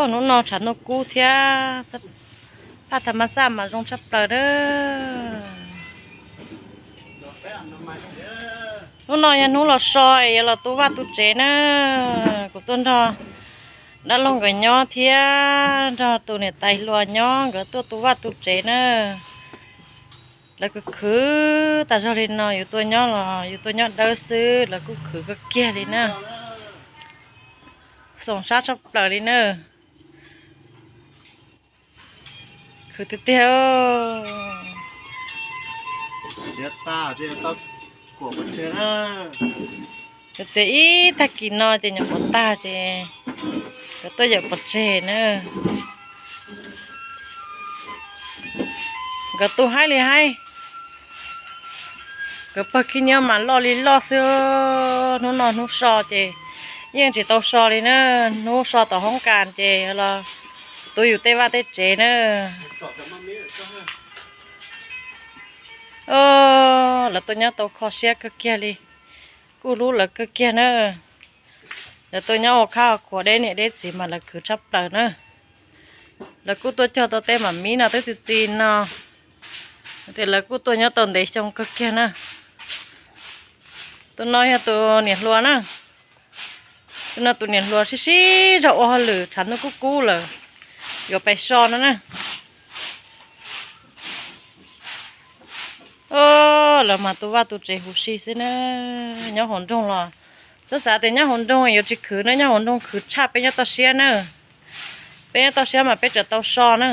Hnub no tshav ntuj kub thiab, phaj tham mas xaj mas zoo tshaj plaws na. Hnub no yog hnub los so es yuav los tu vaj tu tsev na. Kuv tuaj nrog dab laug nkawd nyob thiab nrog tus niam tais hluas nyob, nkawd tuaj tu vaj tu tsev na. Lawv khwv khwv tas zog li no, yus tuaj nyob los yus tuaj nyob dawb xwb, lawv kuj khwv kawg kiag li na. Xoom sab tshaj plaws li na. Khwv tiag tiag. Txiav ib tag kis no ces nyuam qhuav tag ces nkawd tuaj yawm pov tseg na. Nkawd tu haib li haib. Nkawd pawg khib nyiab mas loj li loj xwb. Hnub no hnub so ces yeej tsis tau so li na. Hnub so tom hoob kas ces los tu yus tej vaj tej tsev na. Lawv tuaj nyob tau kho siab kawg kiag li, kuj hlub lawv kawg kiag na. Lawv tuaj nyob ua khab ua khuav deb niam deb txiv mas lawv khwv tshaj plaws na. Lawv kuj tuaj cog tau tej mam mib no twb txi txiv no, tias lawv kuj tuaj nyob tau ntev xyoo kawg kiag na. Tus no yog tus niam hluas na. Tus no tus niam hluas sib sib zog ua hauj lwm tshav ntuj kub kub lawm, yuav pais so no na. Lawv mas tu vaj tu tsev huv si xwb na. Nyob hauv nroog los, txhob xav tias nyob hauv nroog yuav tsis khwv na, nyob hauv nroog khwv tshaj peb nyob toj siab na. Peb nyob toj siab mas peb tseem tau so na.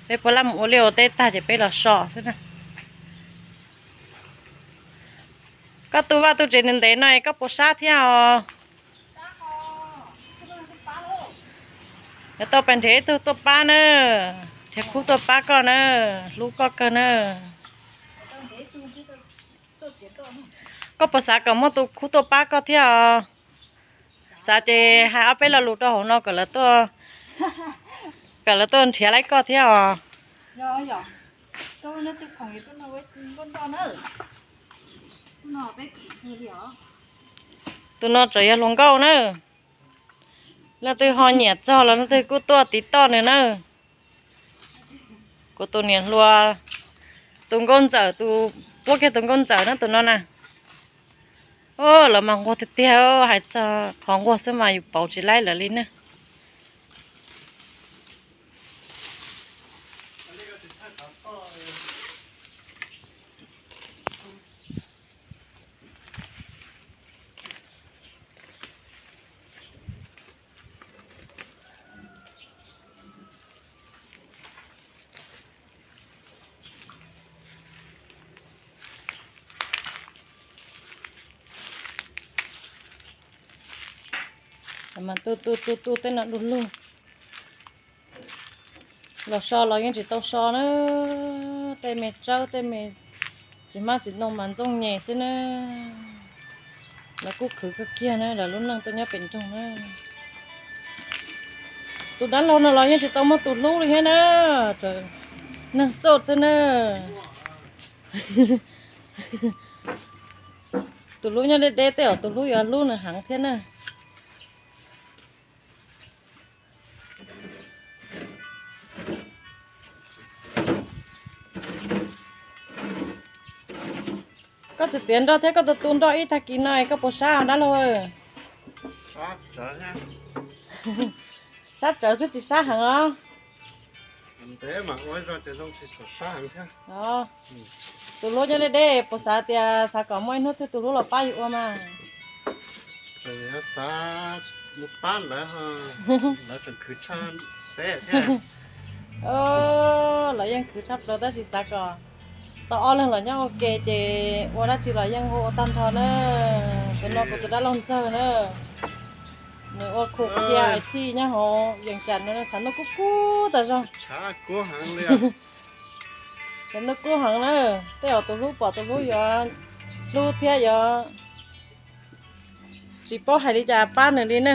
Peb puav leej mus ua liaj ua teb tag ces peb los so xwb na. Koj tu vaj tu tsev ntev ntev no es koj puas sab thiab os? Yuav tau pais nrhiav ib tug tuaj pab na, nrhiav khub tuaj pab koj na, hlub koj kawg na. Koj puas xav kom muaj tus khub tuaj pab koj thiab os? Xav ces hais ob peb lo lus rau hauv no kom lawv tuaj, kom lawv tuaj nrhiav laib koj thiab os. Tus no tseem yog hluas nkauj na. Leej twg ho nyiam txog los leej twg kuj tuaj tiv toj nws na. Kuv tus niam hluas, tus nkauj ntxawm, tus puab kiag tus nkauj ntxawm na tus no na. Lawv mas nquag tiag tiag, hais txog qhov nquag xwb mas yus pauv tsis laib lawv li na. Mas tu tu tu tu tej no du lug. Los so los yeej tsis tau so na. Tej me tsawb tej me txiv hmab txiv ntoo mas ntxooj nyem xwb na. Lawv kuj khwv kawg kiag na, lawv lub neej tuaj nyob pem nroog na. Tus dab laug no los yeej tsis tau muaj tus hlub li thiab na. Neeg xauj xwb na. Tus hlub nyob deb deb tej zaum tus hlub yuav hlub nws heev thiab na. Koj txiav txiav nroj thiab koj tu tu nroj ib tag kis no koj puas sab dab laug? Sab tsawv xwb tsis sab heev os. Tus hlub nyob deb deb puas xav tias xav kom muaj ib hnub twg tus hlub los pab yus ua mas? Lawv yeej khwv tshaj plaws tab sis xav kom tau ob leeg los nyob ua ke ces ua dab tsi los yeej ua ua tag nrho na. Tus no kuv tus dab laug ntxawg na, nws ua khu khia ais thij nyob hauv Yees Cas no, tshav ntuj kub kub tas zog. Tshav ntuj kub heev na, tej zaum tus hlub pom tus hlub yuav hlub thiab yuav tsis paub hais li cas pab nws li na.